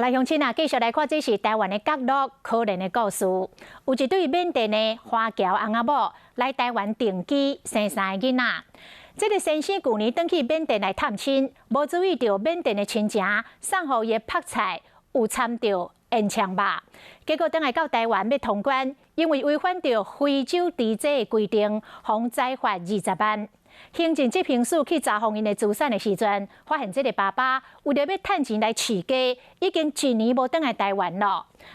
來鄉親啊，繼續來看，這是台灣的角落可憐的故事。有一對緬甸的華僑翁仔某來台灣定居，生三个囡仔。這个先生舊年轉去緬甸來探親，無注意著緬甸的親情送予伊的泡菜有摻著煙腸肉，結果轉來到台灣欲通關，因為違反著非洲豬瘟的規定，予裁罰20萬。行政執行署去查封𪜶的資產的時陣，發現這个爸爸為著欲趁錢來飼雞，已經一年無轉來台灣囉。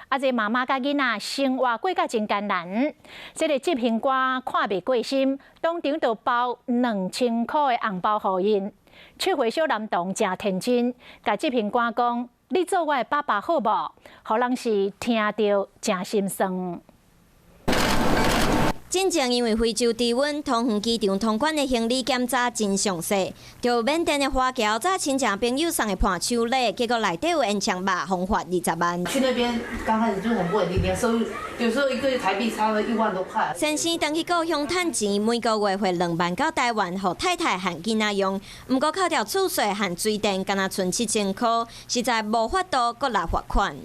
啊，這媽媽佮囡仔生活過甲真艱難。這个執行官看袂過心，當場就包2000箍的紅包予𪜶。7歲小男童誠天真，共執行官講：你做我的爸爸好無？予人是聽著誠心酸。進前因為非洲豬瘟，桃園機場通關的行李檢查真詳細。著緬甸的華僑早親戚朋友送的伴手禮，結果內底有煙腸肉，予罰20萬。去那邊剛開始就很不穩定，收入有時候一個月台幣差了1萬多塊。先生轉去故鄉趁錢，每個月匯2萬到台灣，予太太和囡仔用。毋過扣掉厝稅和水電，干焦賰7000箍，實在無法度閣來罰款。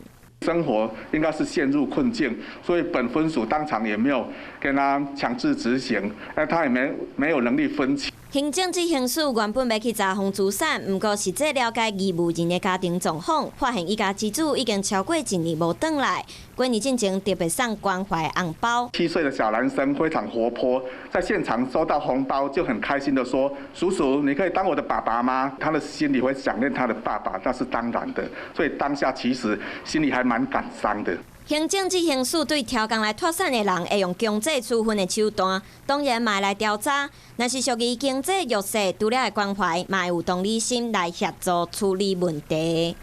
生活應該是陷入困境，所以本分署當場也沒有跟他強制執行，那他也沒有能力分期。行政執行署原本欲去查封資產，毋過實際了解義務人的家庭狀況，發現一家之主已經超過一年無轉來。過年進前特別送關懷紅包。7歲的小男生非常活潑，在現場收到紅包就很開心的說：叔叔，你可以當我的爸爸嗎？他的心裡會想念他的爸爸，那是當然的。所以當下其實心裡還蠻感傷的。行政執行署對刁工來脫產的人，會用強制處分的手段，當然嘛會來調查。若是屬於經濟弱勢，除了會關懷，嘛會有同理心來協助處理問題。